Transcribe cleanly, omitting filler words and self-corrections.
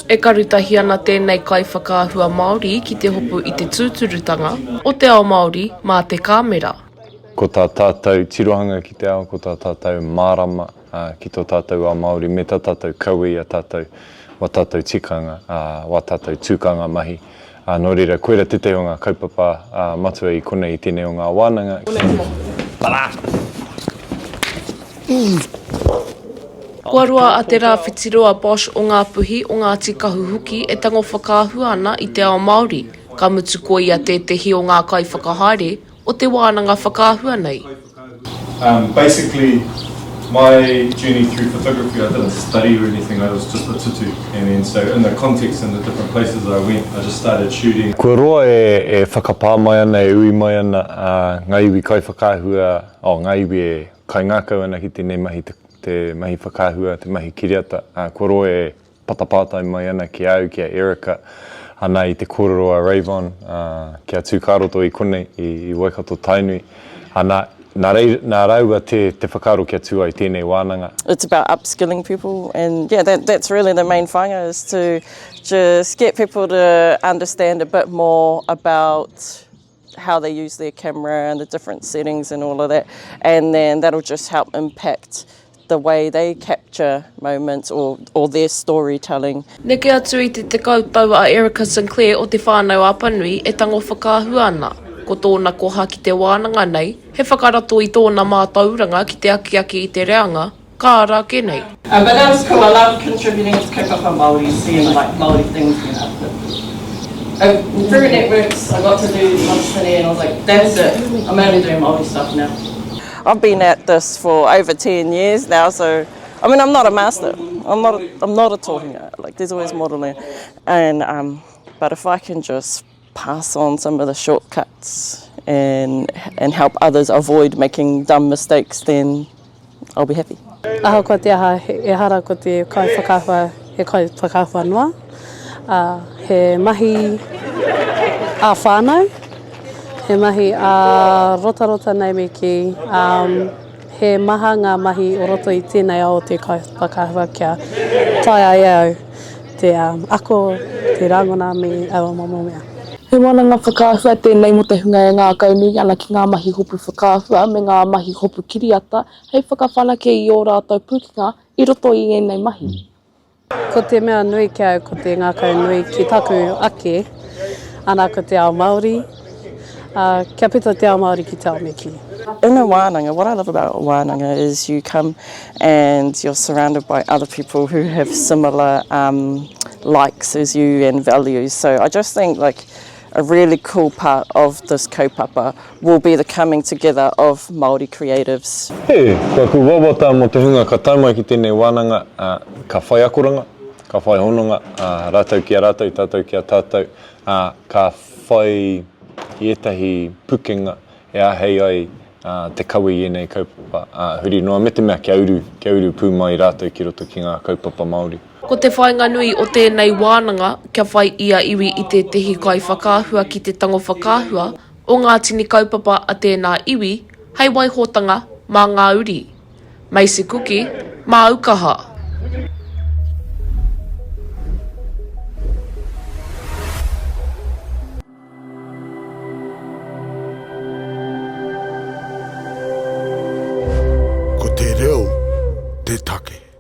E karutahi ana tēnei kaiwhakaahua Māori ki te hopu i te tūturutanga o te ao Māori mā te kāmera. Ko tā tātou tirohanga ki te ao, ko tā tātou mārama ki tō tātou ao Māori me tā tātou kawe i a tātou, wā tātou tikanga, wā tātou tūkanga mahi. Nō reira, koira tētahi o ngā kaupapa matua i konei i tēnei o ngā wānanga. Kua roa a Te Rāwhitiroa Bosch o Ngāpuhi, o Ngāti Kahu hoki e tango whakaahua ana i te ao Māori, ka mutu ko ia tētehi o ngā kaiwhakahaere o te wānanga whakaahua nei. Um, basically, my journey through photography, I didn't study or anything, I was just a tutu. And then so in the context and the different places I went, I just started shooting. Kua roa e, e whakapā mai ana, e ui mai ana uh, ngā iwi kaiwhakaahua, oh, ngā iwi e kaingākau ana ki tēnei mahi, te, te mahi whakaahua, te mahi kiriata, ā, kua roa e patapātai mai ana ki a au, ki a Erica, ana i te kōrero a Rayvon, ā, ki a Tūkāroto i konei, i, i Waikato Tainui, ana, nā reira, nā rāua te, te whakaaro kia tū ai tēnei wānanga. It's about upskilling people and yeah, that, that's really the main whāinga is to just get people to understand a bit more about how they use their camera and the different settings and all of that and then that'll just help impact the way they capture moments or, or their storytelling. Neke atu i te 10 tau a Erica Sinclair o Te Whānau-a-Apanui e tango whakaahua ana. Ko tōna koha ki te wānanga nei, he whakarato i tōna mātauranga ki te akiaki i te reanga ka ara ake nei. Uh, but that was cool, I love contributing to kaupapa Māori, seeing like Māori things get uplifted. Uh, through networks, I got to do Matatini and I was like, that's it, I'm only doing Māori stuff now. I've been at this for over 10 years now, so, I mean, I'm not a master. I'm not a, I'm not a tohunga, like there's always more to learn. And, um, but if I can just pass on some of the shortcuts and, and help others avoid making dumb mistakes, then I'll be happy. Ahakoa te aha, ehara ko te kaiwhakaahua he kaiwhakaahua noa, ā, he mahi ā-whānau, he mahi ā-rotarota nei me kī, ā, he maha ngā mahi o roto i tēnei ao o te kaiwhakaahua kia taea e au te ako, te rangona me aua momo mea. He wānanga whakaahua tēnei mō te hunga e ngākaunui ana ki ngā mahi hopu whakaahua me ngā mahi hopu kiriata hei whakawhanake i ō rātou pūkenga i roto i ēnei mahi. Ko te mea nui ki a au ko te ngākau nui ki taku ake, ana ko te ao Māori, ā, kia puta te ao Māori ki te ao me kī. In a wānanga, what I love about a wānanga is you come and you're surrounded by other people who have similar um, likes as you and values. So I just think like a really cool part of this kaupapa will be the coming together of Māori creatives. He, ko aku wawata mō te hunga ka tae mai ki tēnei wānanga, ā, ka whai akoranga, ka whai hononga, ā, rātou ki a rātou, tātou ki a tātou, ā, ka whai i ētahi pukenga e āhei ai te kawe i ēnei kaupapa, ā, huri noa, me te mea kia uru, kia uru pū mai rātou ki roto ki ngā kaupapa Māori. Ko te whāinga nui o tēnei wānanga, kia whai ia iwi i tētehi kaiwhakaahua ki te tango whakaahua o ngā tini kaupapa a tēnā iwi hei waihotanga mā ngā uri. Macy Kuki, māu kaha! Ko te reo te take.